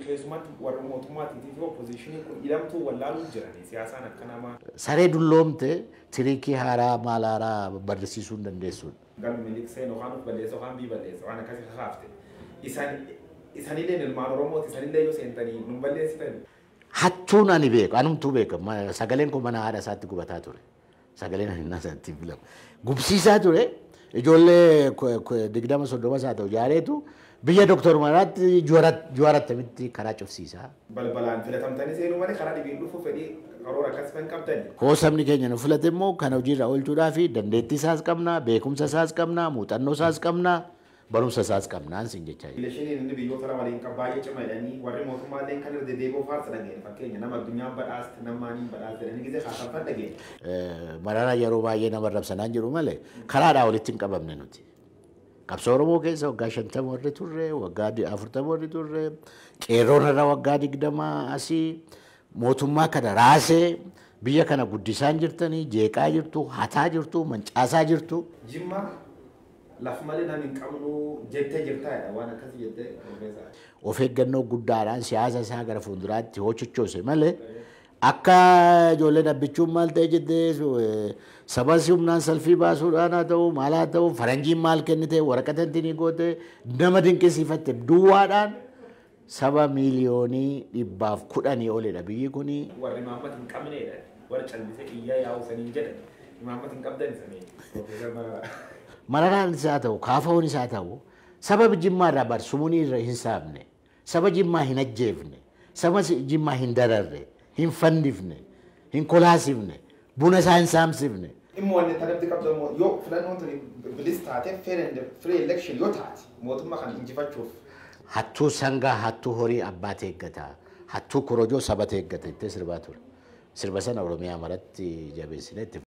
Keessumatti warra mootummaatii fi oppositionii kun hidhamtuu wallaaluu jirani siyaasaan akka namaa. Saree dulloomte tiriikii haaraa maal haaraa barsiisuu hin dandeessuudha. Galmi miliqseen yookaan of balleessa yookaan bii balleessa waan akkasii kakaafte. Isanillee ilmaan Oromooti isanillee yoo seentanii nun balleessitani. Hattuun ani beeku anumtuu beeka sagaleen kun mana haadha isaatti gubataa ture. Sagaleen ani naa isaatti filamu. Gubsiisaa ture ijoollee 20 30 isaa ta'u jaareetu biyya Doktor Maraatti Juwarattamitti karaa cufsiisaa. Balbalaan filatamtanii seenuu malee karaa dhibiin dhufuuf fedhii karoora akkas kan qabdani. Hoo sabni keenya nu filate immoo kan hojiirra oolchuudhaa fi dandeettii isaas qabna, beekumsa isaas qabna, muuxannoo isaas qabna, barumsa isaas qabna ansin jechaa jira. Relationiin inni biyyoota waliin qabu baay'ee cima jedhanii warri mootummaallee kan irra deddeebi'uu faarsa dhageenya fakkeenya nama addunyaan badhaaste nama maaniin badhaaste jedhanii gisee haasaffan dhageenya. Mararaa yeroo baay'ee nama arrabsanaan jiru malee karaadhaa walitti hin qabamne nuti. Qabsoo Oromoo keessa waggaa 50 warri turre, waggaa 40 warri turre, qeerroon irra waggaa 20 asii mootummaa kana raasee biyya kana guddisaan jirtanii, jeeqaa jirtu, hataa jirtu, mancaasaa jirtu. Jimma laf malee namni hin qabnu jettee jirtaadha waan akkasii jettee Profeesar. Of eeggannoo guddaadhaan siyaasa isaa gara fuulduraatti hochochoose malee akka ijoollee dhaabbichuun maal ta'e jettee sabas humnaan salfii baasuudhaan haa ta'u maal haa ta'u faranjiin maal kennite waraqata ittiin goote nama dinqisiifatte duwwaadhaan saba miiliyoonii 110 olidha biyyi kuni. Warri imaammata hin qabneedha warri callisee iyyaa yaa'u saniin jedhan imaammata hin qabdan sanii Profeesar Mararaa. Mararaan isaa ta'u kaafahuun isaa ta'u saba Jimmaa irraa barsumuunii irra hin saamne saba Jimmaa hin ajjeefne saba Jimmaa hin dararre hin fannifne hin kolaasifne buna isaa hin saamsifne. Dhimma wanni tanatti qabdu immoo yoo filannoon tuni bilis taate fair and free election yoo taate mootummaa kan injifachuuf. Hattuu sangaa hattuu horii abbaa teeggata hattuu korojoo saba teeggata jettee sirbaa ture. Sirba sana Oromiyaa maratti jabeessine itti.